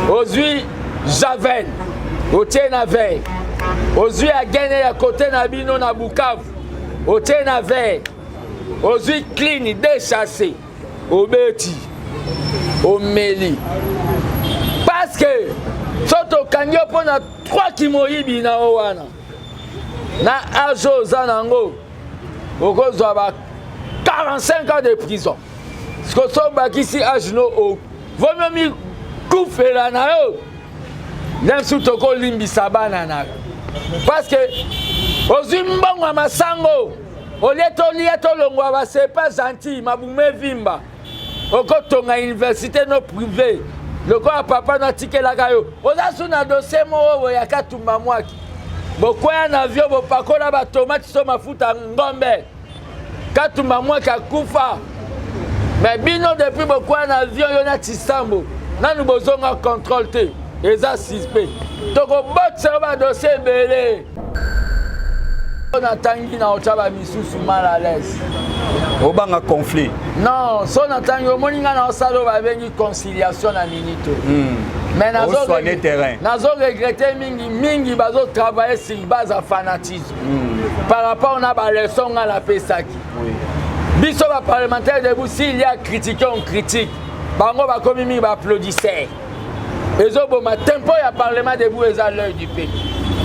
Ozwi javel otie na verre, ozwi agene ya kote na bino na Bukavu otie na verre, ozwi clean dechasse obeti omeli, parce que so tokangi yo mpo na 3 kimoyibi na yo wana na age oyo oza na yango, okozwa ba 45 ans de prison. Siko so obakisi age no, vomi mikufela na yo nde mosusu tokolimbisa bana na yo, parce que ozwi mbongo ya masango olie tolia tolongwa basepa gentil mabumu evimba, okotonga université no privé lokola papa no atikelaka yo. Oza su na dossier moko boye ya Katumba Mwaki, bokwea na avion, bopakola batomate so mafuta ngombe. Katumba Mwaki akufa, mais bino depuis bokwea na avion, yo na Tisambo, nanu bozonga contrôle te, eza suspect. Tokobotisa yo badossier ebele. Natangi na otya bamisusu mal à l'aise. Obanga conflit? Non, so natangi, omoni ngai na osala oyo babengi conciliation na minute oyo. Mais Osoigner terrain. Nazo regretter mingi mingi, bazotravailler sur base ya fanatisme par rapport na baleçon ngai napesaki. Biso baparlementaire debout, s'il y a critique, on critique. Bango bakomi mingi baapplaudisseur, ezoboma tempo ya parlement debout. Eza l'œil du pays,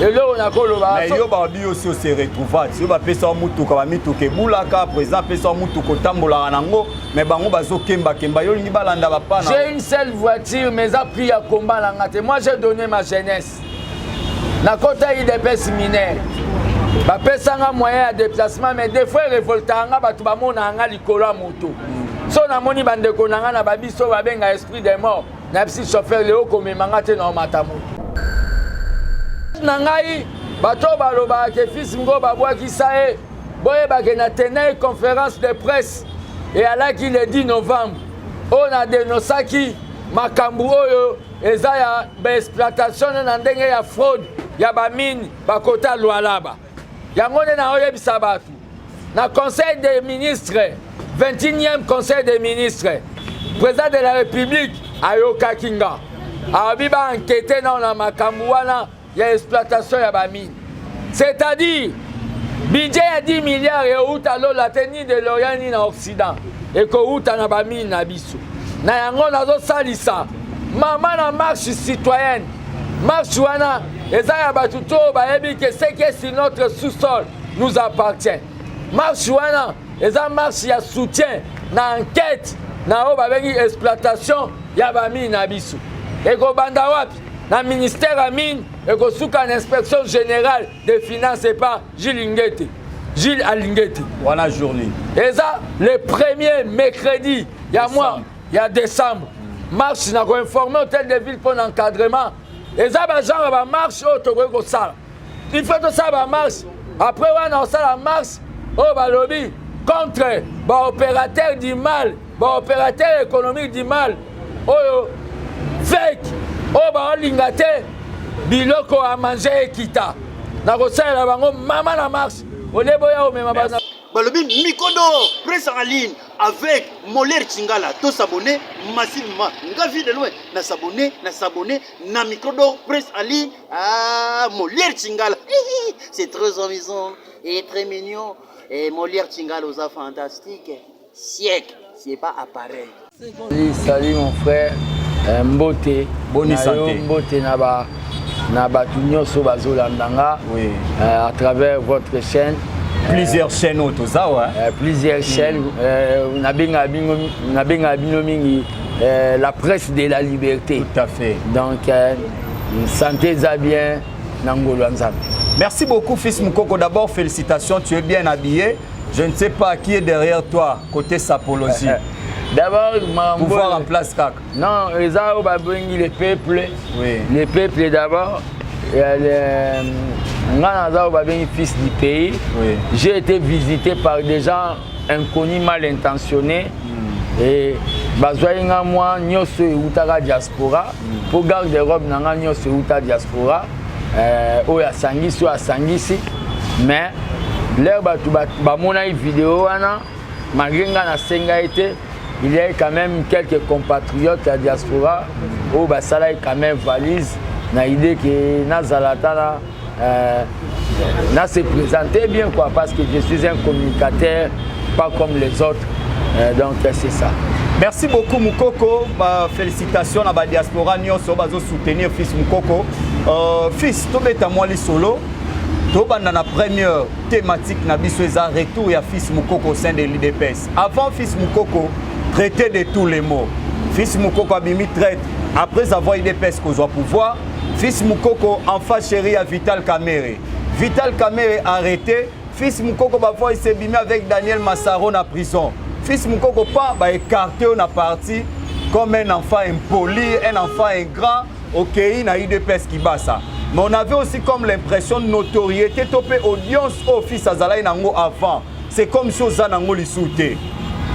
eloko nakoloba. Mais yo babi yo si ose retrouva ti yo bapesa yo mutuka, bamituka ebulaka, président apesa yo mutuka otambolaka nango, mais bango bazokembakemba, yo olingi balanda bapana. J'ai une seule voiture, mais eza prix ya combat na nga te. Moi, j'ai donné ma jeunesse. Nakota UDPS mineur, bapesanga moyen ya déplacement, mais des fois erevoltaka nga, bato bamonaka nga likolo ya moto. So namoni bandeko na nga na babiso babenga esprit de mort, nayebisi chauffeur: leo komema nga te, na omata moto na ngai. Bato oyo balobaka ke fils ngo babwakisa ye, boyebake na tenai conférence de presse eyalaki le 10 novembre oyo na dénonçaki makambo oyo eza ya baexploitation na ndenge ya fraude ya bamine bakota Lwalaba. Yango nde naoyebisa bato na conseil des ministres, 21e conseil des ministres, président de la République ayokaki nga, alobi baenquêter nao na makambo wana ya exploitation ya bamine, c'est-à-dire budget ya 10 milliards euta lola te, ni de l'Orient ni na Occident, ekouta na bamine na biso. Na yango nazosalisa mama na marche citoyenne. Marche wana eza ya bato to oyo bayebi ke ce qui est sur notre sous-sol nous appartient. Marche wana eza marche ya soutien na enquête na oyo babengi exploitation ya bamine na biso. Ekobanda wapi? Na ministère ya mine, ekosuka na Inspection générale des finances epa Jules Ngete, Jules Alingete. Wana journée? Eza le premier mercredi ya mois ya décembre. Marche na koinformer hôtel de ville mpo na encadrement. Eza bagenre ya bamarche oyo tokoki kosala. Il faut tosala bamarche. Après wana, osala marche oyo balobi contre baopérateur du mal, baopérateur économique du mal oyo fake, oyo baolinga te biloko ya manger ekita. Na kosalela bango mama na marche olie boya omema. Balobi Mikodo presse en ligne avec Molière Chingala, to s'abonner massivement. Nga vie de loin na s'abonner, na s'abonner na Micro presse en ligne. Ah, Molière Chingala, c'est très amusant et très mignon. Et Molière Chingala oza fantastique siècle, c'est pas appareil. Salut, salut mon frère. Mbote. Boni na yo. Santé. Mbote na bato nyonso bazolanda nga à travers votre chaîne. Plusieurs chaînes oyo toza wa. Plusieurs chaînes. Nabengaka bino mingi la presse de la liberté. Tout à fait. Donc santé eza bien na ngolo ya Nzambe. Merci beaucoup, fils Mukoko. D'abord, félicitations, tu es bien habillé. Je ne sais pas qui est derrière toi côté sapologie. D'abord makambo Pouvoir en place kaka. Non, eza oyo babengi le peuple. Le peuple d'abord. Nga naza oyo babengi fils du pays. J'ai été visité par des gens inconnus, mal intentionnés, et bazwaki nga mwa nyonso eutaka diaspora mpo garde robe na nga nyonso euta diaspora. Oyo asangisi, oyo asangisi, mais l'heure bato bamonaki video wana, malgré nga nasenga ye te. Il y a eu quand même quelques compatriotes ya diaspora oyo basalaki quand même valise na idée ke nazala ata na na se présenter bien quoi, parce que je suis un communicateur pas comme les autres, donc c'est ça. Merci beaucoup Mukoko, ba félicitations na ba diaspora nyonso bazo soutenir fils Mukoko. Fils, tobeta mwa lisolo, tobanda na première thématique na biso, eza retour ya fils Mukoko au sein de l'UDPS. Avant, fils Mukoko traité de tous les maux, fils Mukoko abimi traître après avoir UDPS kozwa pouvoir, fils Mukoko enfant chéri ya Vital Kamerhe, Vital Kamerhe arrêté, fils Mukoko bavoice ebimi avec Daniel Massaro na prison, fils Mukoko pa baécarté na parti comme un enfant impoli, un enfant ingrat, okei na UDPS Kibasa. Mais on avait aussi comme l'impression de notoriété to mpe audience oyo fils azalaki nango avant, c'est comme si oza nango lisusu te.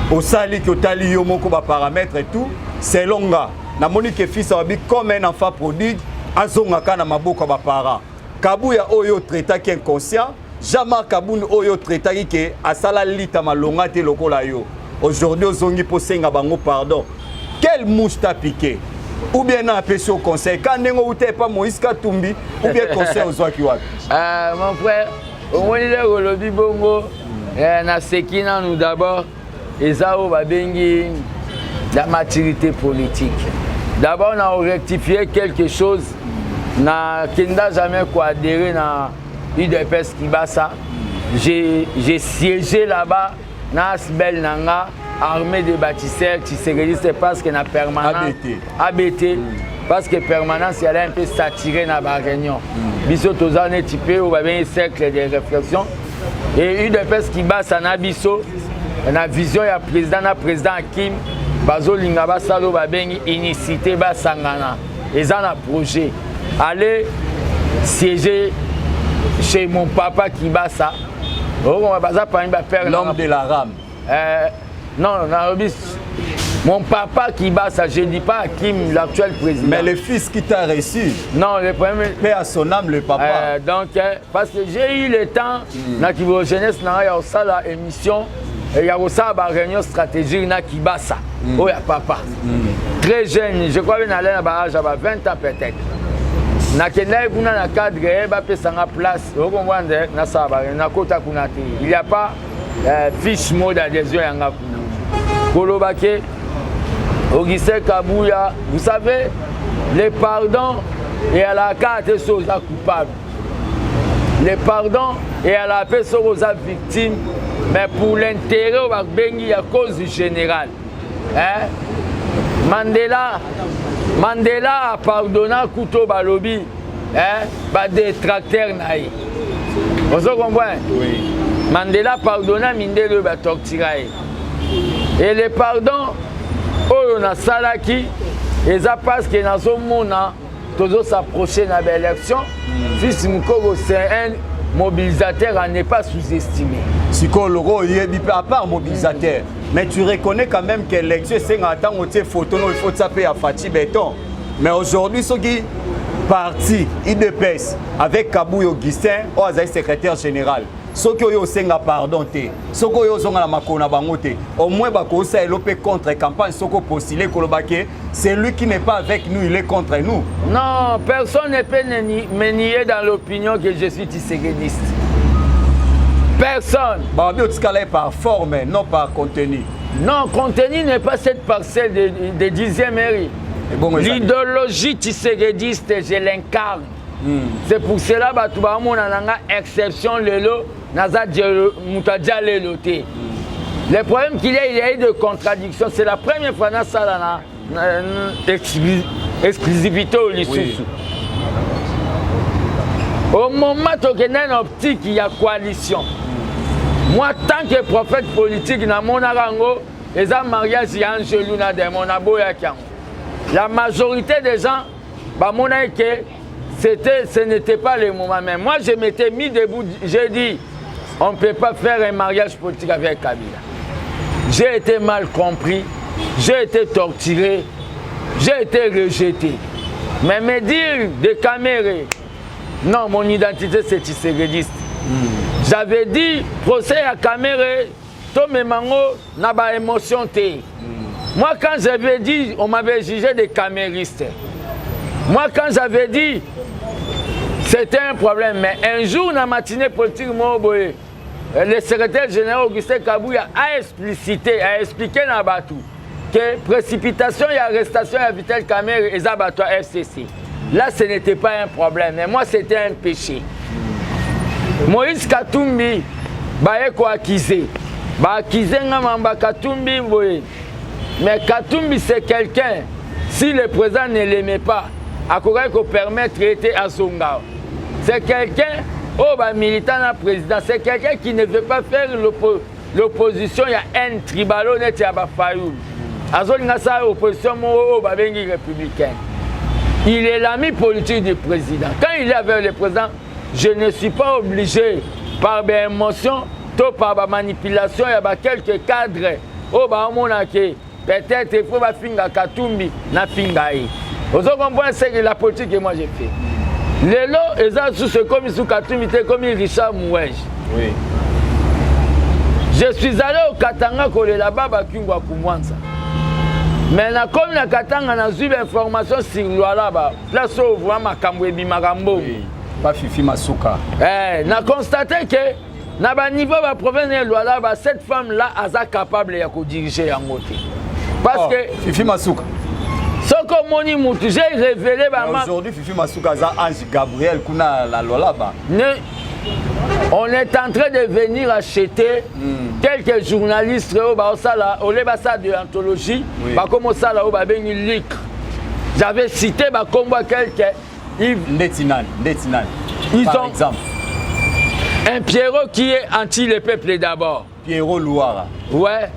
Osaliki otali yo moko baparamètre et tout, selon nga namoni ke fils awabi comme un enfant prodigue, azongaka na maboko ya baparent. Kabuya oyo traitaki inconscient, Jean-Marc Kabund oyo traitaki ke asala lita malonga te lokola yo, aujourd'hui ozongi mpo senga bango pardon. Quelle mouche t'a piqué? Ou bien na apesi yo conseil ka ndenge outa epa Moïse Katumbi, ou bien conseil ozwaki wapi? Mon frère, omoni lelo olobi bongo, naseki nanu. D'abord eza oyo babengi la maturité politique. D'abord na rectifier quelque chose: nakenda jamais koadhérer na UDPS Kibasa. J'ai siégé là-bas na ASBL na nga, Armée de bâtisseurs tshisekediste, parce que na permanence ABT. ABT, parce que permanence yala un peu saturé na baréunion. Biso toza neti mpe oyo babengi cercle de réflexion et UDPS Kibasa na biso na vision ya président na président Akim, bazolinga basala oyo babengi unicité, basangana, eza na projet aller siéger chez mon papa Kibasa okoma baza parmi bapère. L'homme de la rame. Non, nalobi mon papa Kibasa, je ne dis pas Akim, l'actuel président. Mais le fils qui t'a reçu. Non, le premier. Paix à son âme, le papa. Donc, parce que j'ai eu le temps, na kibo jeunesse na ya osala émission, ya kosala ba réunion stratégique na Kibasa, oyo ya papa. Très jeune, je crois que nalai na ba âge ya ba 20 ans peut-être. Nakendaki kuna na cadre bapesanga place, okomprendre, nasala ba nakota kuna te. Il y a pas fiche mot d'adhésion yanga kuna. Koloba ke Augustin Kabuya, vous savez, le pardon eyalaka te soki oza coupable, le pardon eyalaka mpe soki oza victime, mais pour l'intérêt oyo babengi ya cause générale, hein? Mandela, Mandela apardonna kuto balobi, hein? Badétracteur na ye, ozo comprendre? Oui. Mandela pardonna mindele oyo batortira ye. Et le pardon oyo nasalaki eza parce que nazomona tozos'approche na baélection. Fils Mukoko, c'est un mobilisateur à ne pas sous-estimer. Sikoyo loko oyebi mpe à part mobilisateur, mais tu reconnais quand même que élection esengaka ntango otie photo no, il faut tia mpe ya Fatshi Béton. Mais aujourd'hui soki parti UDPS avec Kabuya Augustin oyo azali secrétaire général, soki oyo osenga pardon te, soki oyo ozonga na makolo na bango te, au moins bakosala elo mpe contre campagne soki opostule koloba ke celui qui n'est pas avec nous, il est contre nous. Non, personne ne peut me nier dans l'opinion que je suis tshisekediste, personne. Babi otikala ye par forme, non par contenu. Non, contenu n'est pas cette parcelle de 10e mairie. Bon, l'idéologie tshisekediste, je l'incarne. C'est pour cela bato baomona na nga exception lelo, naza moto adia lelo te. Le problème qu'il y a, il y a eu de contradictions. C'est la première fois nasala na exclusivité oyo lisusu. Au moment tokende na optique ya coalition, moi, tant que prophète politique, namonaka yango eza mariage ya angelu na démon, naboyaki yango. La majorité des gens bamonaki ke c'était, ce n'était pas le moment. Mais moi, je m'étais mis debout, j'ai dit, on ne peut pas faire un mariage politique avec Kabila. J'ai été mal compris, j'ai été torturé, j'ai été rejeté. Mais me dire de Kamerhe, non, mon identité, c'est tshisekediste. J'avais dit, procès à Kamerhe, tomemango na ba émotion te. Moi, quand j'avais dit, on m'avait jugé de camériste. Moi, quand j'avais dit, c'était un problème. Mais un jour, dans la matinée politique, moi, le secrétaire général Augustin Kabouya a explicité, a expliqué dans bato que précipitation et arrestation à Vital Kamerhe et bato FCC. Là, ce n'était pas un problème. Mais moi, c'était un péché. Moïse Katumbi, baye ko accuser. Ba accuser nga mamba Katumbi boye. Mais Katumbi, c'est quelqu'un, si le président ne l'aimait pas, akokaki kopermettre ete azonga. C'est quelqu'un oyo bamilitant na président, c'est quelqu'un qui ne veut pas faire l'opposition ya haine tribalo neti ya bafayulu. Azolinga asala opposition moko oyo babengi républicaine. Il est l'ami politique du président. Quand il est avec le président, je ne suis pas obligé par baémotion to par bamanipulation ya baquelques cadres oyo baomona ke peut-être il faut bafinga Katumbi, nafinga ye. Ozo comprendre? C'est que la politique que moi j'ai fait lelo eza susu, ekomi su Katumbi te, ekomi Richard Muyej. Je suis allé au Katanga kolela baba Kyungu wa Kumwanza, mais nakomi na Katanga, nazwi bainformation sur Lualaba, place oyo vraiment makambo ebimaka mbongo. Oui. Pas Fifi Masuka. Eh, na constate ke na baniveau baprovince ya Lualaba, cette femme là aza capable ya kodirige yango te, parce Oh, que Fifi Masuka. Soki omoni mutu, j'ai révélé bama. Aujourd'hui, Fifi Masuka aza Ange Gabriel kuna na Lualaba. Ne, on est en train de venir acheter quelques journalistes oyo baosala ole basala déontologie. Bakomi osala oyo babengi lucre. J'avais cité bakombo ya quelques Yves. Ndeti nani? Ndeti nani? Ils Par ont exemple. Un Pierrot qui est anti le peuple d'abord. Pierrot Luara. Ouais.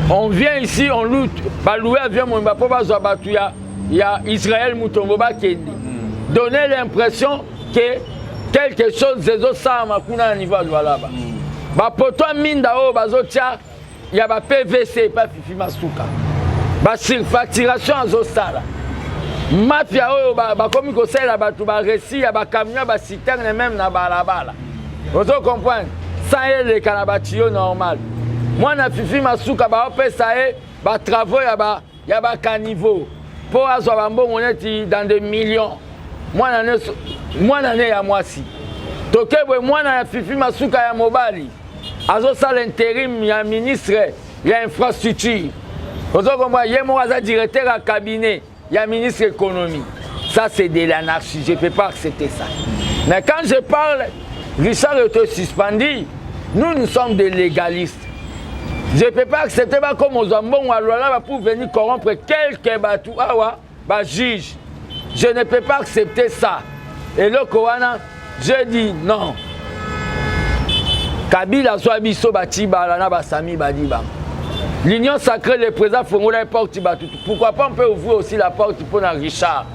On vient ici, on loue, balouer avion mobimba mpo bazwa bato ya Israël Mutombo bakende. Donner l'impression que quelque chose ezosalama kuna na niveau ya Lualaba. Bapoto ya minda oyo bazotia ya ba PVC epa Fifi Masuka. Basurfacturation azosala. Mafia oyo bakomi kosalela bato bareçu ya bacamion ya baciterne même na balabala. Ozo comprendre? Sans eleka na batuyau normal. Mwana Fifi Masuka baopesa ye batravaux ya bacaniveau mpo azwa bambongo neti dans des millions. Mwana ne ya mwasi toke boye, mwana ya Fifi Masuka ya mobali azosala intérim ya ministre ya infrastructure. Ozo comprendre? Ye moko aza directeur ya cabinet ya ministre économie. Ça, c'est de l'anarchie. Je peux pas accepter ça. Mais quand je parle, Richard était suspendu. Nous, nous sommes des légalistes. Je peux pas accepter bakoma ozwa mbongo ya Lualaba pour venir corrompre quelques bato awa bajuge. Je ne peux pas accepter ça. Eloko wana, je dis non. Kabila azwa biso batibala na basami badibanga. L'union sacrée, le président fongola porte bato. Pourquoi pas on peut ouvrir aussi la porte mpona Richard?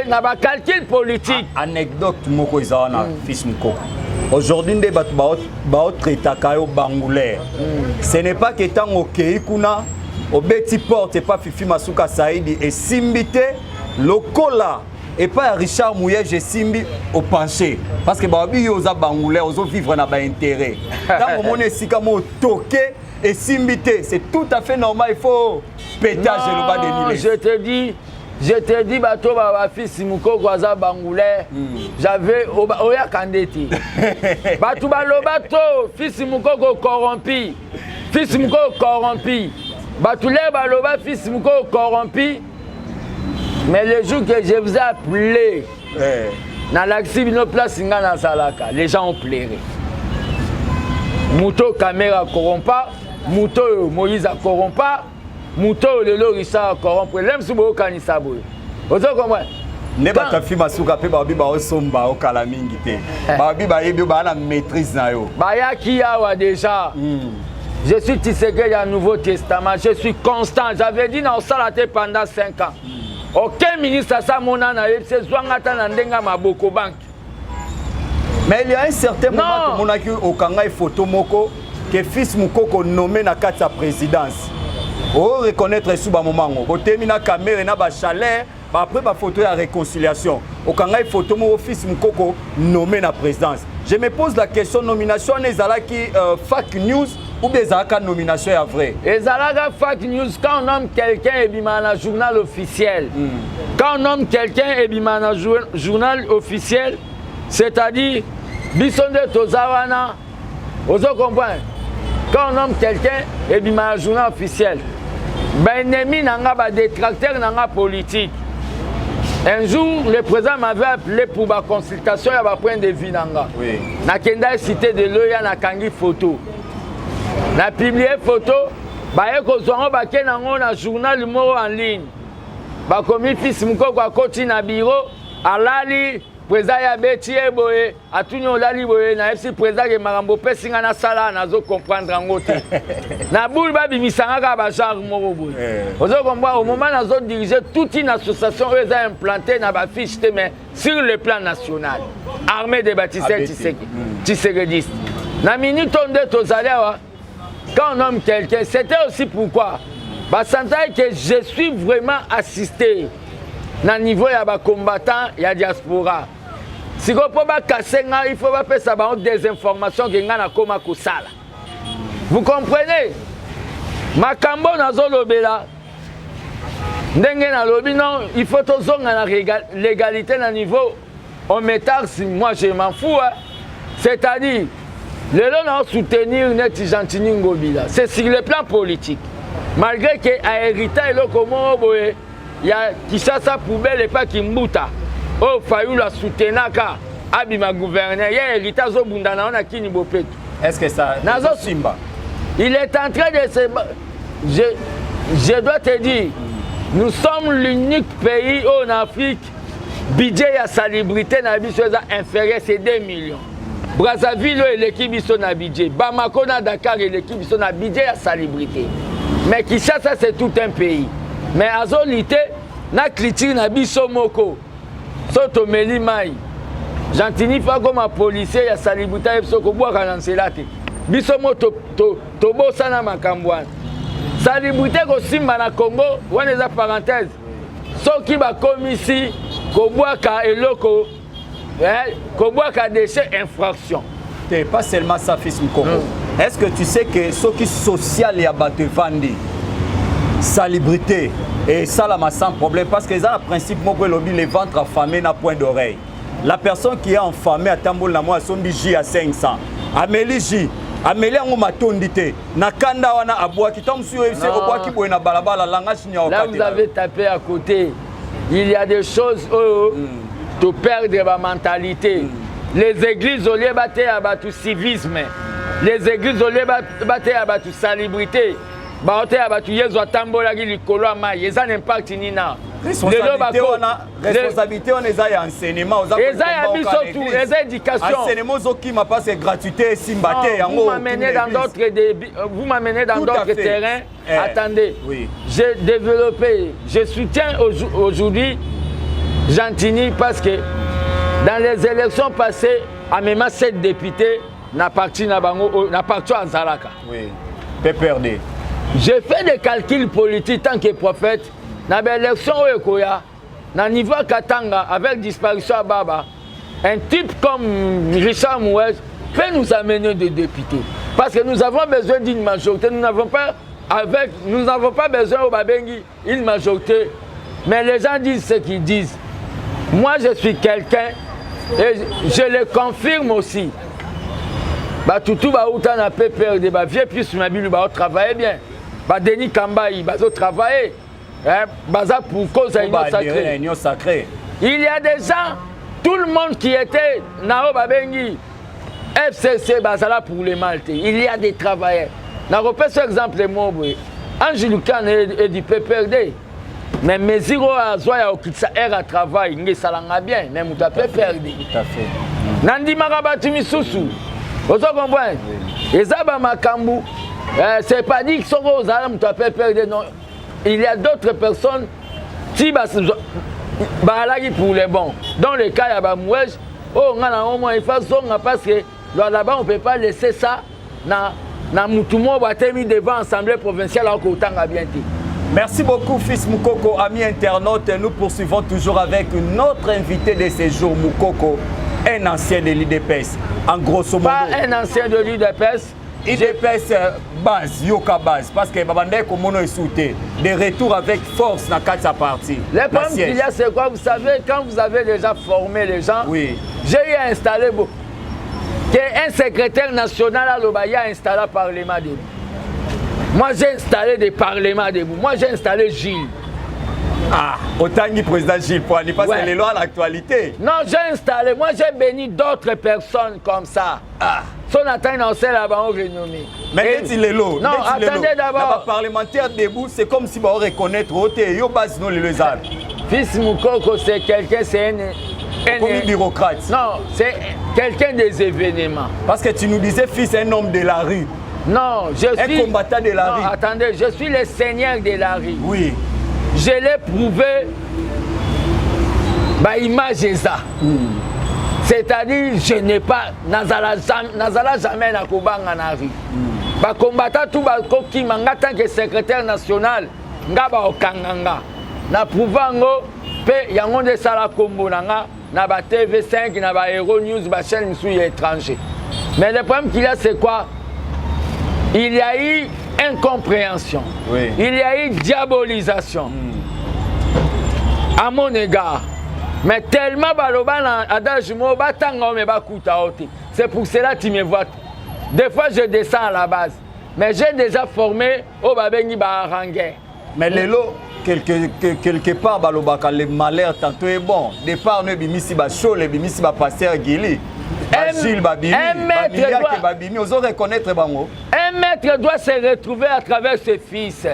Na bacalcul politique. Anecdote moko eza wana, fils Mokoko. Aujourd'hui nde bato baotraitaka yo bangulaire. Ce n'est pas que ntango okei kuna, obeti porte epa Fifi Masuka Saidi, esimbi te, lokola epai ya Richard Muyej esimbi, openche parce que babi yo oza bangulaire, ozovivre na baintérêt. Ntango omoni esika mo otoke esimbi te, c'est tout à fait normal, il faut pétage eloba. Non, Denis. Je te dis, bato ba bafils Mokoko aza bangulaire. J'avais oyaka nde te. Bato baloba to fils Mokoko corrompu, fils Mokoko corrompu. Bato le baloba fils Mokoko corrompu. Mais le jour que je vous ai appelé, nalakisi bino place nga nazalaka, les gens ont pleuré. Moto Kamerhe acorrompa, moto oyo Moïse acorrompa, moto oyo lelo Richard acorrompre. Le mosusu boyokanisa boye, ozo comprendre? Nde bato afi Masuka mpe babi baosomba okala mingi te, babi bayebi yo, baa na maîtrise na yo. Bayaki awa déjà. Je suis Tshisekedi ya Nouveau Testament, je suis constant. J'avais dit na osala te pendant 5 ans. Aucun ministre asa mona nayebisi ezwanga ata na ndenge ya maboko banque. Mais il y a un certain moment, Non. tomonaki okanga photo moko ke fils Mokoko nommé na kati ya présidence. Oreconnaître esu bamoma yango botemi na Kamerhe na bachaleur, après bafoto ya réconciliation, okangai photo moko fils Mokoko nommé na présidence. Je me pose la question, nomination wana ezalaki fake news Ou bien ezalaka nomination ya vrai? Ezalaka fake news. Quand on nomme quelqu'un, ebima na journal officiel. Quand on nomme quelqu'un, ebima na journal officiel, c'est-à-dire biso nde toza wana, ozo comprendre? Quand on nomme quelqu'un, ebima na journal officiel. Baennemi na nga, badétracteur na nga politique, un jour le président m'avait appelé pour baconsultation ya bapoint de vue na nga. Nakenda cité de l'OUA, nakangi photo, na publie photo, baye kozwa yango, bake nango na journal moko en ligne, bakomi Fils Mokoko akoti na bureau, alali, président ye abeti ye boye, atuni: "Olali boye?" Nayebisi président ke makambo opesi nga nasala, nazo comprendre yango te. Na bule babimisanga kaka bagenre moko boye. Ozo comprendre? Au moment nazo dirige toute une association oyo eza implantée na bafiche te, mais sur le plan national, Armée de bâtisseurs tshisekediste, na minute oyo nde tozali awa. Quand on nomme quelqu'un, c'était aussi pourquoi basantaki que je suis vraiment assisté na niveau ya bacombattant ya diaspora. Sikoyo mpo bakase ngai, il faut bapesa bango des informations ke ngai nakóma kosala. Vous comprenez? Makambo nazolobela, ndenge nalobi, non, il faut tozonga na légalité na niveau on me taxe, moi je m'en fous, hein. C'est-à-dire lelo na soutenir neti Gentini Ngobila, c'est sur le plan politique, malgré ke ahérita eloko moko boye ya Kinshasa poubelle epaki mbuta oyo Fayulu asoutenaka abima gouverneur, ye hérita, azobunda na yo na kini bopeto. Est-ce que ça Nazo- simba? Il est en train de se je dois te dire, nous sommes l'unique pays oyo en Afrique budget ya salubrité na biso eza inférieur, c'est 2 millions. Brazzaville oyo eleki biso na budget, Bamako na Dakar eleki biso na budget ya salubrité, mais Kinshasa, c'est tout un pays, mais azoli te na culture na biso moko. So tomeli mai, Gentini fa akoma policier ya salubrité, ayebi so kobwaka na nzela te. Biso mo tobosana makambo wana. Salubrité kosimba na Congo wana eza parenthèse. Soki bakomisi kobwaka eloko, kobwaka déchet infraction. Te, pas seulement ça, fils Mokoko. Est-ce que tu sais que soki social ya bato evandi, salubrité esalama sans problème? Parce que eza na principe moko elobi: le ventre affamé n'a point d'oreille. La personne qui est affamée, atamboli na mwa, asombi jus ya 500, ameli jus, ameli yango, matondi te, na kanda wana abwaki. Ntango mosusu oyebisi obwaki boye na balabala, langage. Là, vous avez tapé à côté. Il y a des choses oyo to perdre ba mentalité. Les églises, au lieu bateya bato civisme, les églises, au lieu bateya bato salubrité, baoteya bato Yezu atambolaki likolo ya mai. Eza na impact nini na Responsabilité wana eza ya enseignement. Eza ya biso tu, eza éducation. Enseignement ozokima parce que gratuité esimba te yango. Vous m'amenez dans d'autres terrains, eh. Attendez, oui. J'ai développé, je soutiens aujourd'hui Gentini parce que dans les élections passées, amema 7 députés na parti na bango, na parti azalaka. Oui, PPRD. J'ai fait des calculs politiques tant que prophète. Na baélection oyo ekoya na niveau ya Katanga, avec disparition ya Baba, un type comme Richard Mouej peut nous amener des députés, parce que nous avons besoin d'une majorité. Nous n'avons pas besoin oyo babengi une majorité, mais les gens disent ce qu'ils disent. Moi, je suis quelqu'un et je le confirme aussi, batutu bauta na PPRD, bavieux Pius Mabilu, baotravaille bien, badenis Kambai bazotravaille, baza pour cause ya union sacrée. Union sacrée. Il y a des gens, tout le monde qui était na oyo babengi FCC bazala pour le mal te. Il y a des travailleurs. Nakopesa exemple mo boye: Ange Lukan est du PPRD, mais mesure oyo azwa ya kokitisa heure ya travail nge esalanga bien, mais moto ya PPRD. Tout à fait. Nandimaka bato misusu, ozo comprendre? Eza bamakambo, c'est pas dit soki ozala moto ya PPRD, non. Il y a d'autres personnes ti bazalaki pour le bon. Dans le cas ya bamouege oyo nga na omoi, il faut zonga, parce que là-bas on peut pas laisser ça na mutu moko batemi devant assemblée provinciale akotanga bien te. Merci beaucoup, fils Mukoko, amis internautes. Nous poursuivons toujours avec notre invité de ce jour, Mukoko, un ancien de l'UDPS. En grosso modo. Pas un ancien de l'UDPS. UDPS base, yoka base, parce que babandaki komona esu te, de retour avec force na kati ya parti. Le problème qu'il y a, c'est quoi? Vous savez, quand vous avez déjà formé les gens, j'ai eu à installer beaucoup. Que un secrétaire national aloba ya installé Parlement debout. Moi, j'ai installé des parlements debout. Moi, j'ai installé Gilles. Ah, otangi président Gilles Poani, parce que lelo à l'actualité. Non, j'ai installé. Moi, j'ai béni d'autres personnes comme ça. Ah. So natangi na osala bango renommé. Mais neti lelo, Non, attendez d'abord. Parlementaire debout, c'est comme si bao reconnaître ote yo base no lelo eza. Fils Mukoko, c'est quelqu'un, c'est un Comme bureaucrate. Non, c'est quelqu'un des événements. Parce que tu nous disais, fils, un homme de la rue. Non, je suis un combattant de la non, rue. Attendez, je suis le seigneur de la rue. Je l'ai prouvé ba image eza. C'est-à-dire, je n'ai pas nazala, nazala jamais na kobanga na rue. Bakombata tu bakokima nga tant que secrétaire national, nga baokanga nga na prouve yango mpe yango nde esala nkombo na nga na ba TV5, na ba Hero News, ba chaîne misusu ya étranger. Mais le problème qu'il y a, c'est quoi? Il y a eu incompréhension. Il y a eu diabolisation à mon égard. Mais tellement baloba na adage moko, batanga o me bakuta o te. C'est pour cela tu me vois, des fois je descends à la base, mais j'ai déjà formé oyo babengi baharanguer. Mais lelo, quelque part balobaka le malheur tantôt est bon. Départ no ebimisi bashole, ebimisi bapasteur Gili, Bagile babimi, bamiliake babimi, ozo reconnaître bango. Un maître doit se retrouver à travers ses fils.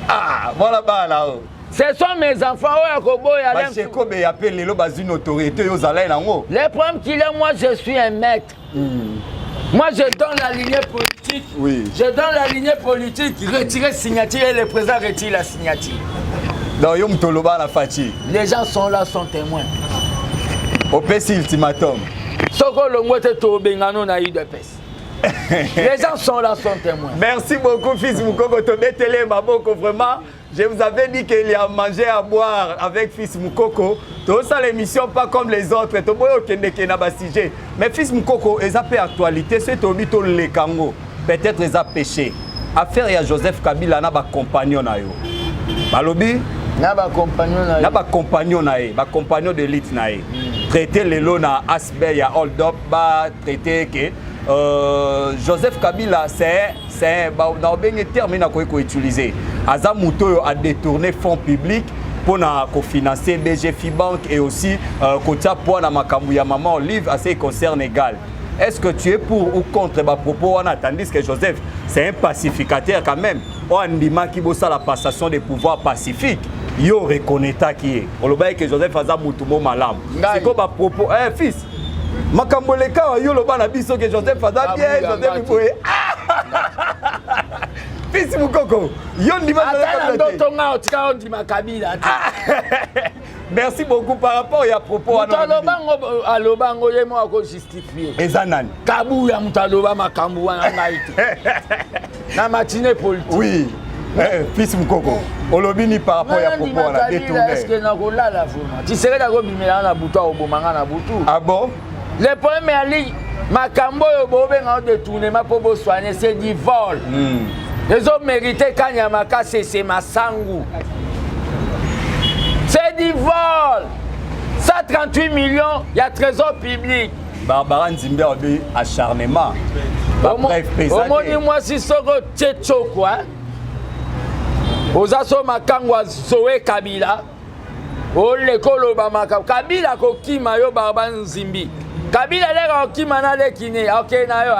Ah, voilà bana oyo. Ce sont mes enfants oyo akoboya. Basheko beya mpe lelo bazwi notoriété oyo ozalai nango. Le problème qu'il est, moi je suis un maître. Moi, je donne la lignée politique. Je donne la lignée politique. Retirer signature et le président retire la signature. Donc yo moto oloba na Fatshi. Les gens sont là, sont témoins. Opesi ultimatum. Soko olongwe te, tobengano na UDPS. Les gens sont là, sont témoins. Merci beaucoup, fils Mukoko. Tobetele maboko, vraiment. Je vous avais dit qu'il y a à manger, à boire avec fils Mukoko. Tout ça, l'émission pas comme les autres. Toboyo okendeke na basujet. Mais fils Mukoko, eza pe actualité, c'est tobi to lekango. Peut-être eza péché. Affaire ya Joseph Kabila na ba compagnon na yo. Balobi na bacompagnon na na bacompagnon na ye, bacompagnon de l'élite na ye. Traité lelo na asbel ya hold up, ba traité ke Joseph Kabila, c'est na obenge terme nakoki koutiliser, aza moto oyo adétourné fonds public mpona kofinancer BGFI Bank et aussi kotia poids na makambo ya Mama Olive à ce qui concerne égal. Est-ce que tu es pour ou contre bapropos wana, tandis que Joseph, c'est un pacificateur quand même, oyo andimaki bosala passation de pouvoir pacifique? Yo reconnaîtaki ye, olobaki ke Joseph aza mutu mo malamu. Sikoyo bapropos, eh, fils, makambo eleka wa yo oloba na biso ke Joseph aza bien, Joseph boye. Fils Mukoko, yo ndima? Ata na ndoto nga otika ondima Kabila te. Merci beaucoup. Par rapport ya propos wana, moto alobango, alobango ye moko akojustifie. Eza nani? Kabuya moto aloba makambo wana, ngai te, na matinée politique. Oui. Eh, fils Mukoko, olobi ni par rapport ya propos wana? Détourné, est-ce que nakolala vraiment? Tshisekedi akobimela na butu, akoboma nga na butu. Ah bon? Le problème ali makambo oyo bobenga détournement mpo bosoigne, c'est du vol. Ezomérite kanya makasi, ese masangu, c'est du vol, 138 millions ya trésor public. Barbara Nzimbi alobi acharnement. Omoni mwasi soko otie tsoko, oza so makango ya Zoe Kabila, oleka oloba makambo, Kabila akokima yo. Barba Nzimbi, Kabila leka kokima na leki ne akokende na yo.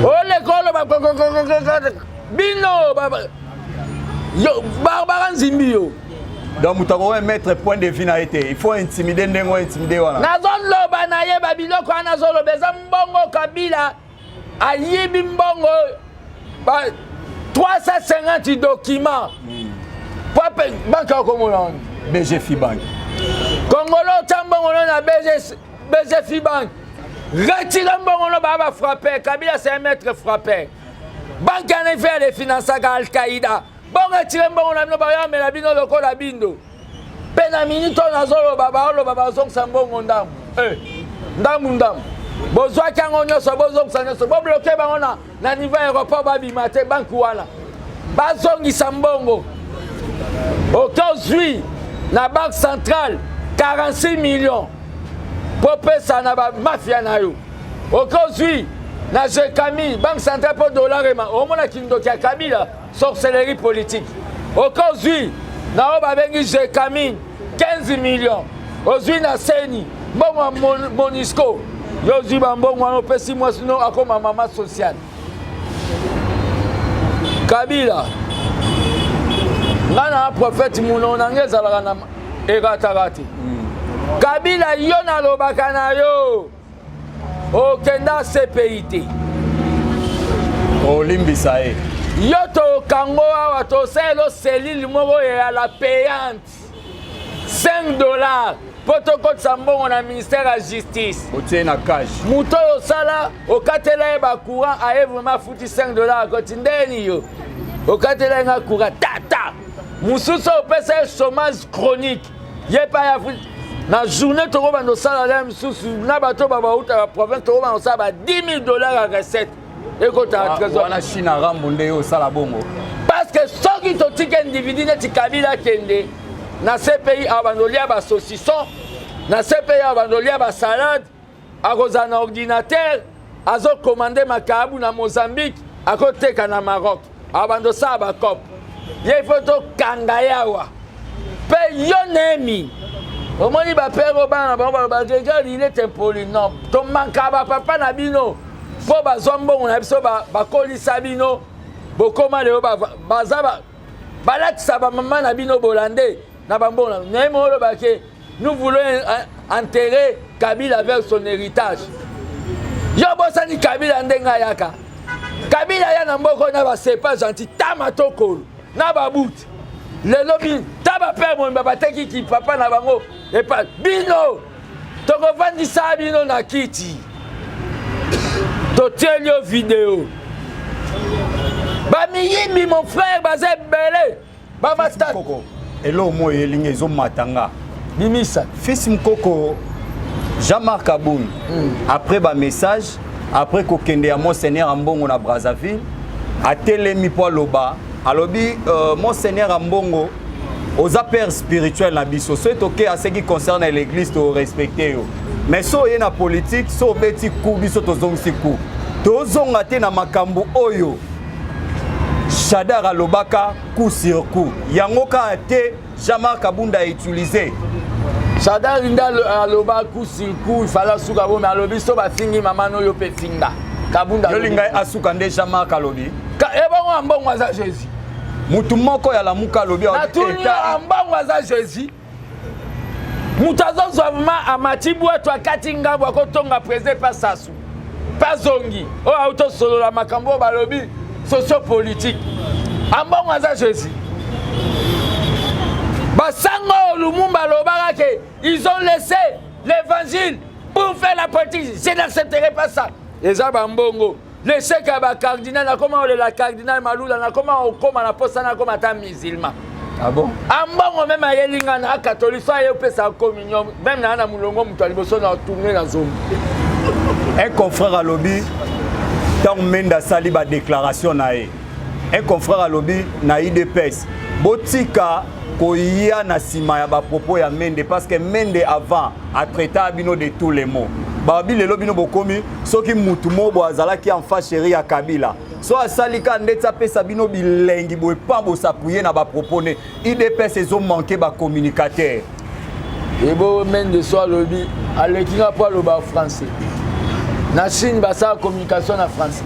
Oleka oloba bino yo, Barbara Nzimbi, yo. Donc moto akoki mettre point de vue na ye te, il faut intimider ndenge oyo intimider wana. Nazoloba nayeba biloko wana, nazoloba eza mbongo Kabila ayibi, mbongo ba 350 documents po ape banque akomona wana. BGFI Bank. Kongolo otya mbongo no na BGFI Bank, retire mbongo no, baa bafrappe. Kabila, c'est un maître frappeur. Banque wana ife alefinansaka Al-Qaïda. Bongo etire mbongo na bino, bayamela bino lokola bindo. Mpe na minute oyo nazoloba, baoloba bazongisa mbongo ndambu, eh, ndambu ndambu. Bozwaki yango nyonso, bozongisa nyonso, bobloke bango na, na niveau ya aéroport, babima te. Banque wana bazongisa mbongo. Oke ozwi na Banque centrale 46 millions mpo pesa na bamafia na yo. Oke ozwi na Gécamines, Banque centrale, mpo dollar ema. Omona kindoki ya Kabila, sorcellerie politique. Oke ozwi na oyo babengi Gécamines 15 millions, ozwi na seni mbongo ya Monusco. Yo ozwi bambongo wana, opesi mwasi no akoma mama sociale. Kabila, nga na prophète, monoko na ngai ezalaka na erataka te. Kabila, yo nalobaka na yo, okenda CPI te. Olimbisa ye. Yo tokango awa, tosalela cellule moko ya la payante 5 $, mpo tokotisa mbongo na ministère ya Justice. Otie na cage. Moto oyo osala, okatela ye bacourant, aye vraiment afuti 5 $, akoti ndeni. Yo okatela ye nga courant tata mosusu, opesa ye chômage chronique, ye mpe aya futi na journée. Tokobanda osala la mosusu na bato babautaka province, tokobanda osala ba 10 000 $ ya recette ekotaka trésor. Wana Chine arambo nde yo osala bongo. Parce que soki totika individu neti Kabila akende na CPI, abanda olia basaucisson na CPI, abanda olia basalade, akozala na ordinateur, azokomande makayabu na Mozambique, akoteka na Maroc, abanda osala bacope. Ye ifo tokanga ye awa. Mpe yo nemi omoni bapere oyo, bana na bango baloba: "Regarde, il est impoli." Non, tomanka bapapa na bino mpo bazwa mbongo na biso, bakolisa bino, bokóma lelo baza balatisa bamama na bino bolande na bambongo na nayemi. Olobake: "Nous voulons enterrer Kabila avec son héritage." Yo bosani Kabila ndenge ayaka. Kabila ya na mboka na basepa gentil tama tokolo na babuti. Lelo ta bapere moyimba batekiki papa na bango epa bino. Tokovandisa bino na kiti, totieli yo video. Bamiyimbi, mon frère, baza ebele, bamata. Eloko moko elingi ezomata nga. Bimisa. Fils Mukoko, Jean-Marc Kabund, après bamessage, après kokende ya monseigneur Ambongo na Brazzaville, atelemi mpo aloba. Alobi monseigneur Ambongo, oza père spirituel na biso. Soki toke à ce qui concerne l'église, torespecte yo, mais so oye na politique, so obeti ku biso, tozongisi ku. Tozonga te na makambo oyo Shadar alobaka, coup sur coup. Yango kaka te Jean-Marc Kabund autiliser. Shadar nde aloba coup sur coup, ifala asuka bo. Me alobi so bafingi mama noyo mpe finga Kabunda. Yo lingai asuka nde Jean-Marc alobi. Ebongo Ambongo aza Jésus? Mutu moko ya Lamuka alobi. Natuni, Ambongo aza Jésus? Moto azozwa ma amati bwato, akati ngambo, akotonga président pa Sasu pa zongi oyo auti osolola makambo oyo balobi sociopolitique. Ambongo aza Jésus? Basango oyo Lumumba alobaka ke ils ont laissé l'évangile pour faire la politique, je n'accepterai pas ça. Eza bambongo, l'échec ya bacardinal. Nakoma olela cardinal Malula, nakoma okóma na posa, nakoma ata musulman. Ah bon? Ambongo même ayeli nga na catholique, so aye opesa communion, même naa na molongo, moto ya liboso na tourne na zombi. Un confrère alobi, ntango Mende asali badéclaration na ye, un confrère alobi na UDPS: botika koya na nsima ya bapropos ya Mende, parce que Mende avant atraita bino de tous les mots. Babi lelo bino bokomi, soki mutu moko boye azalaki enfant chéri ya Kabila, so asali ka ndeti apesa bino bilengi boye, pan bos'appuyer na bapropos ne. UDPS ezomanke bacommunicateur. Ebo Mende so alobi, aleki nga mpo aloba français. Na Chine basala communication na français.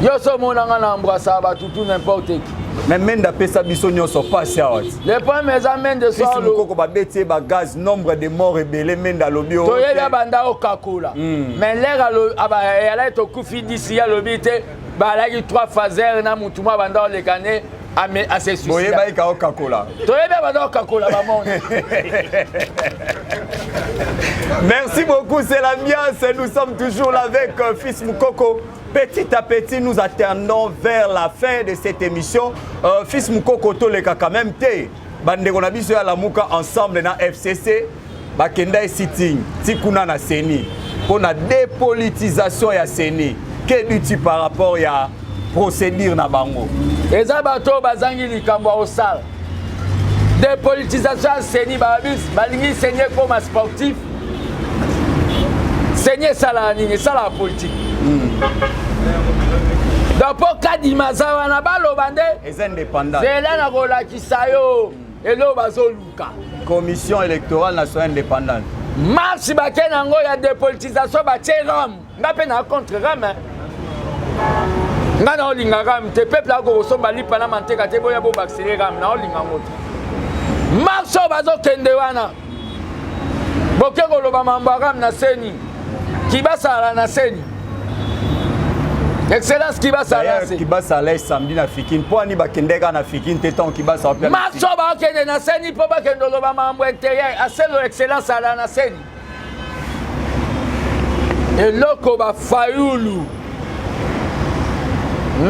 Yo so omonanga na embrasaka bato tout, n'importe qui. Mais Mende apesa biso nyonso pasi awa ti. Le problème eza Mende so Fils Mukoko, babeti ye bagaz, nombre de mort ebele. Mende alobi oyo toyebi te. Abanda okakola, mais l'heure eyalaki tokufi disi, ye alobi te balaki 3 phaser na mutu mo abanda oleka ne ase suicide. Boyebaki ka okakola. Toyebi abanda okakola bamonde. Merci beaucoup, c'est l'ambiance. Nous sommes toujours là avec Fils Mukoko. Petit à petit, nous attendons vers la fin de cette émission. Fils Mukoko, toleka quand même te. Bandeko na biso ya Lamuka ensemble na FCC. Bakenda sitting ti kuna na CENI mpo na dépolitisation ya CENI. Que dis-tu par rapport ya procédure na bango? Eza bato oyo bazangi likambo ya kosala. Dépolitisation ya CENI, balingi CENI ekoma sportif. CENI esalaka nini? Esalaka politique. Donc mpo Kadima aza wana, baloba nde eza indépendant. Zela na kolakisa yo eloko bazoluka. Commission électorale nationale indépendante. Marche bake nango ya dépolitisation, batie RAM. Nga mpe na contre RAM. Nga na olinga RAM te. Peuple akokosomba lipa na manteka te. Boya bobakisele RAM, na olinga yango te. Marche oyo bazokende wana, boke koloba mambo ya RAM na CENI. Kibasala na CENI, excellence Kibasala na CENI. Kibasala samedi na Fikin. Mpo ani bakende kaka na Fikin te ntango Kibasa? Marche oyo bakokende na CENI mpo bakende oloba mambo intérieur, aselo excellence ala na CENI. Eloko bafayulu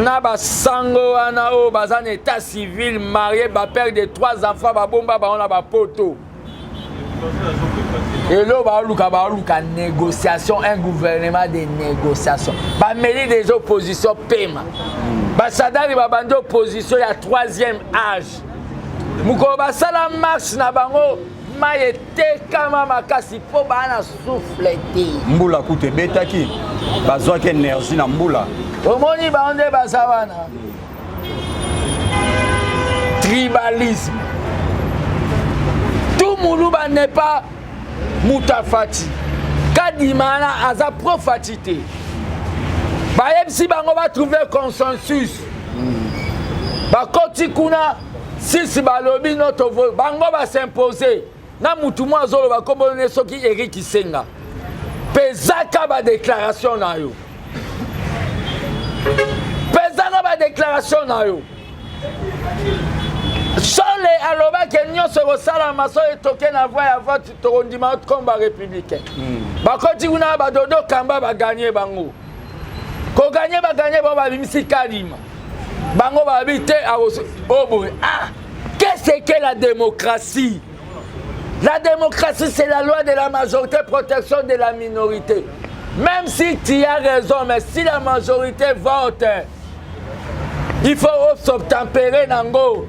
na basango wana oyo baza na état civil, marié, bapère de trois enfants, babomba bango na bapoto. Eloko baoluka, baoluka négociation, un gouvernement de négociation. Bameli des oppositions pema, basadari babandi opposition ya troisième âge. Mokolo basala marche na bango, mai etekama makasi mpo baa na souffle te. Mbula kutu ebetaki, bazwaki énergie na mbula. Omoni bango nde baza wana, tribalisme. Tout Moluba n'est pas moto afati. Kadima wana aza pro Fatshi te. Bayebisi bango batrouve consensus. Bakoti kuna sisi, balobi no tovo bango basimpose na mutu moko azoloba nkombo ne soki Erik Isenga. Pezaka badéclaration na yo, pezaka badéclaration na yo. Sole alobaki nyonso ekosalama so etoke na voie ya vote, tokondima comme barépublicain. Bakoti kuna, badodo kamba baganye bango, koganye baganye bango, babimisi Kadima. Bango babi te oyo boye. Ah, qu'est-ce que la démocratie? La démocratie, c'est la loi de la majorité, protection de la minorité. Même si tu as raison, mais si la majorité vote, il faut s'obtempérer nango.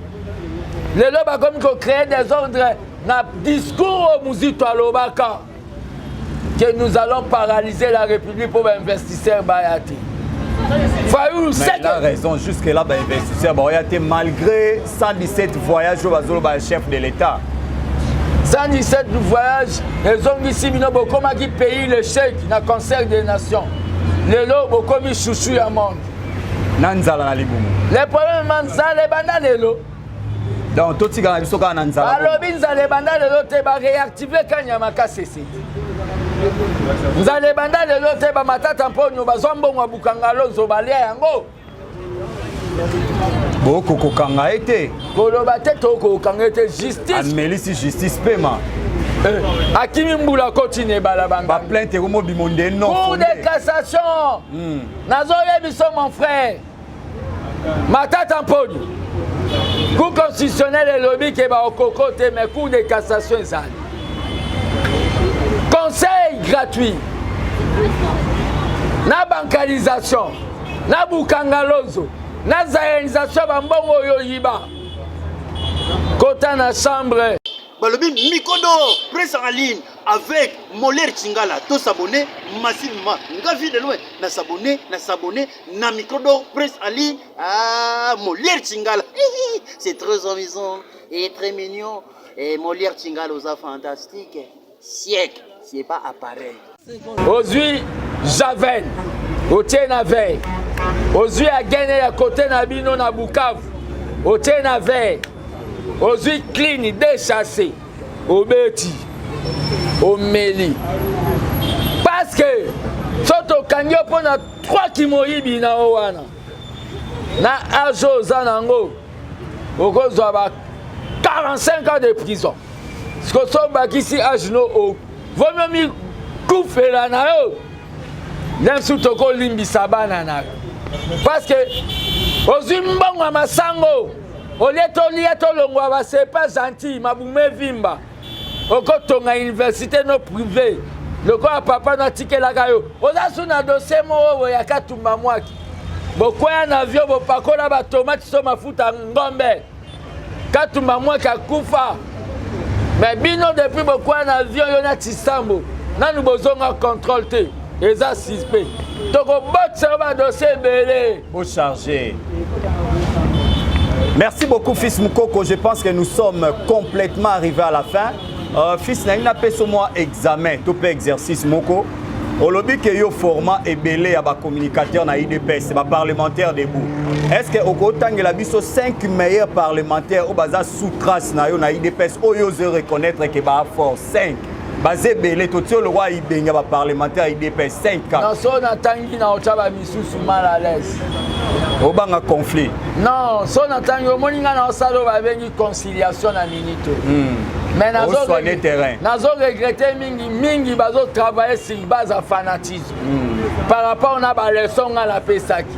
Lelo bakomi kocréer des ordres na discours oyo Muzito alobaka que nous allons paralyser la République pour bainvestisseur baya te. Fayulu. Mais il a raison jusque là, bainvestisseur baoya te malgré 117 voyages oyo bazoloba ya chef de l'État. 117 voyage ezongisi bino, bokomaki pays l'échec na concert des nations. Lelo bokomi chouchou ya monde. Na nzala na libumu. Le problème ma nzala ebanda lelo. Donc totikala biso kaka na nzala. Balobi nzala ebanda lelo te, baréactive Kanyama Kasese. Nzala ebanda lelo te. Bamatata mponyo bazwa mbongo ya Bukanga Lonzo, balia yango. Bokokokanga ye te. Koloba te, tokokanga ye te. Justice amelisi justice pema. Eh, akimi mbula koti na ebala banga. Baplainte ekomobimo nde non. Cour de cassation. Nazoyebi so, mon frère Matata Mponi, Cour constitutionnelle elobi ke baokoko te, mais Cour de cassation ezali. Conseil gratuit na bancarisation na Bukanga Lonzo na zaïrianisation, bambongo oyo oyiba, kota na chambre. Balobi Mikodo presse en ligne avec Moler Chingala. To s'abonner massivement. Nga vie de loin na s'abonner, na s'abonner na Micro presse en ligne. Ah, Molière Chingala, c'est très amusant et très mignon. Et Molière Chingala oza fantastique siècle, c'est pas appareil. Ozwi javel, otie na verre. Ozwi agene ya kote na bino na Bukavu, otie na verre. Ozwi clean déchassé, obeti, omeli, parce que so tokangi yo mpo na 3 kimoyibi na yo wana, na age oyo oza nango, okozwa ba 45 ans de prison. Siko so obakisi age no, vomi mikufela na yo nyonso, tokolimbisa bana na yo, parce que ozwi mbongo ya masango olie, tolia, tolongwa basepa gentil, mabumu evimba. Okotonga université no privé lokola papa no atikelaka yo. Oza su na dossier moko boye ya Katumba Mwaki. Bokwea na avion, bopakola batomate so mafuta ngombe. Katumba Mwaki akufa. Mais bino depuis bokwea na avion, yo na Tisambo, nanu bozonga contrôle te. Eza suspect. Tokobotisa yo badossier ebele. Chargé. Merci beaucoup, fils Mukoko. Je pense que nous sommes complètement arrivés à la fin. Fils, nalingi napesa mwa examen to mpe exercice moko. Olobi ke yo format ebele ya bacommunicateur na UDPS, baparlementaire debout. Est ce que okotangela biso 5 meilleurs parlementaires oyo baza sous trace na yo na UDPS, oyo ozo reconnaître ke baa fort? 5, baza ebele. Totie lokwa ibenga baparlementaire ya UDPS 5 kaka. Non, so natangi na otya bamisusu mal à l'aise. Obanga conflit? Non, so natangi, omoni ngai na osala oyo babengi conciliation na minute oyo. Mais Osoigner terrain. Nazo regretter mingi mingi, bazotravailler sur base ya fanatisme par rapport na baleçon ngai napesaki.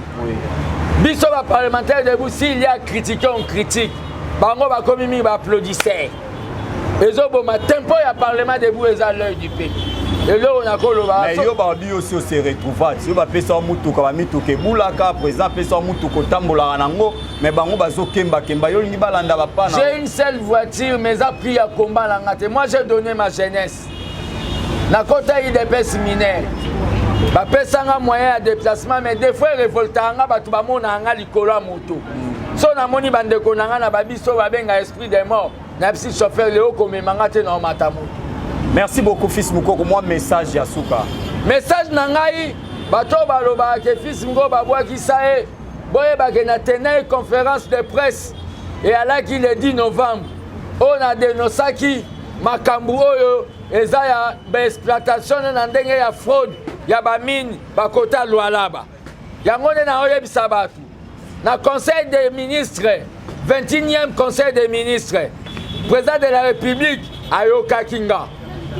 Biso baparlementaire debout, s'il y a critique, on critique. Bango bakomi mingi baapplaudisseur, ezoboma tempo ya Parlement debout. Eza l'œil du pays, eloko nakoloba. Mais yo babi osi ose retrouva ti yo bapesa yo mutuka, bamituka ebulaka, président apesa yo mutuka, otambolaka nango, mais bango bazokembakemba, yo olingi balanda bapana. J'ai une seule voiture, mais eza prix ya combat na nga te. Moi, j'ai donné ma jeunesse. Nakota UDPS mineur, bapesanga moyen ya déplacement, mais des fois erévoltaka nga, bato bamona nga likolo ya moto. So namoni bandeko na nga na babiso babenga esprit de mort, nayebisi chauffeur: leo komema nga te, na omata moto. Merci beaucoup, fils Mukoko. Mwa message ya suka. Message na ngai, bato oyo balobaka ke fils Mukoko babwakisa ye, boyebake na tenai conférence de presse eyalaki le 10 novembre oyo na dénonçaki makambo oyo eza ya baexploitation na ndenge ya fraude ya bamine bakota Lwalaba. Yango nde naoyebisa bato na conseil des ministres, 21e conseil des ministres, président de la République ayokaki nga,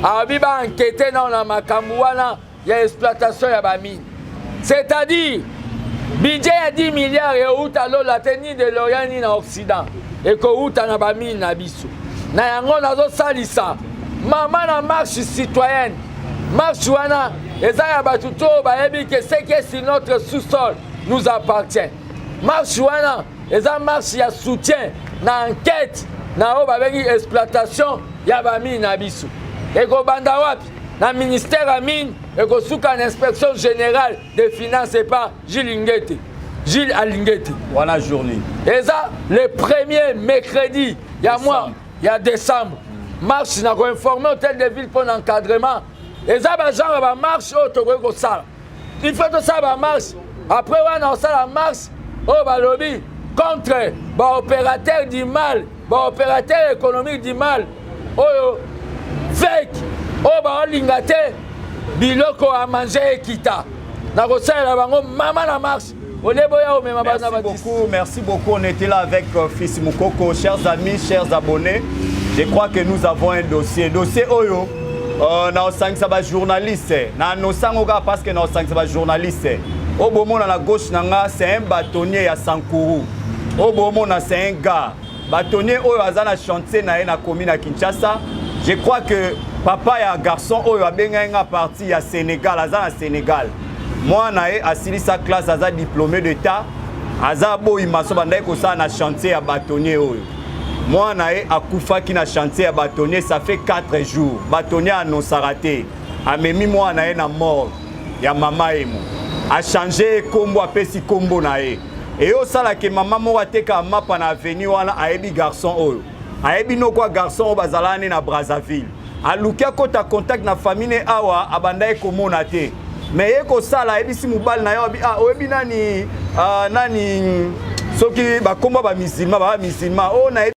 alobi baenquêter nao na makambo wana ya exploitation ya bamine, c'est-à-dire budget ya 10 milliards euta lola te, ni de l'Orient ni na Occident, ekouta na bamine na biso. Na yango nazosalisa mama na marche citoyenne. Marche wana eza ya bato to oyo bayebi ke ce qui est sur notre sous-sol nous appartient. Marche wana eza marche ya soutien na enquête na oyo babengi exploitation ya bamine na biso. Ekobanda wapi? Na ministère ya mine, ekosuka na Inspection générale des finances epa Jules Ngete, Jules Alingete. Wana journée? Eza le premier mercredi ya mois ya décembre. Marche na koinformer hôtel de ville mpo na encadrement. Eza bagenre ya bamarche oyo tokoki kosala. Il faut tosala bamarche. Après wana, osala marche oyo balobi contre baopérateur du mal, baopérateur économique du mal oyo fake, oyo baolinga te biloko ya manger ekita. Na kosalela bango mama na marche olie boya omema. Merci beaucoup, merci beaucoup. On était là avec Fils Mukoko. Chers amis, chers abonnés, je crois que nous avons un dossier. Dossier oyo, na osangisa ba journaliste, na nosango kaka parce que na osangisa ba journaliste. Oyo bomona na gauche na nga, c'est un bâtonnier ya Sankuru. Oyo bomona, c'est un gars. Bâtonnier oyo aza na chantier na ye na commune ya Kinshasa. Je crois que papa ya garçon oyo abengai nga parti ya Sénégal, aza na Sénégal. Mwana ye asilisa classe, aza diplômé d'état, aza boyima so bandaki kosala na chantier ya bâtonnier oyo. Mwana ye akufaki na chantier ya bâtonnier, ça fait 4 jours. Bâtonnier anonsaka te, amemi mwana ye na morgue ya mama Emo, achange ye nkombo, apesi nkombo na ye. Eyosalaka mama moko ateka mapa na avenue wana, ayebi garçon oyo, ayebi noko ya garçon oyo, bazalaka ne na Brazzaville. Aluki akɔta contact na famille ne awa, abandaki komona te, me ye kosala, ayebisi mobali na ye, abi: "Ah, oyebi nani, nani soki bakombo bamusulman, baba musulman oyo nayebi."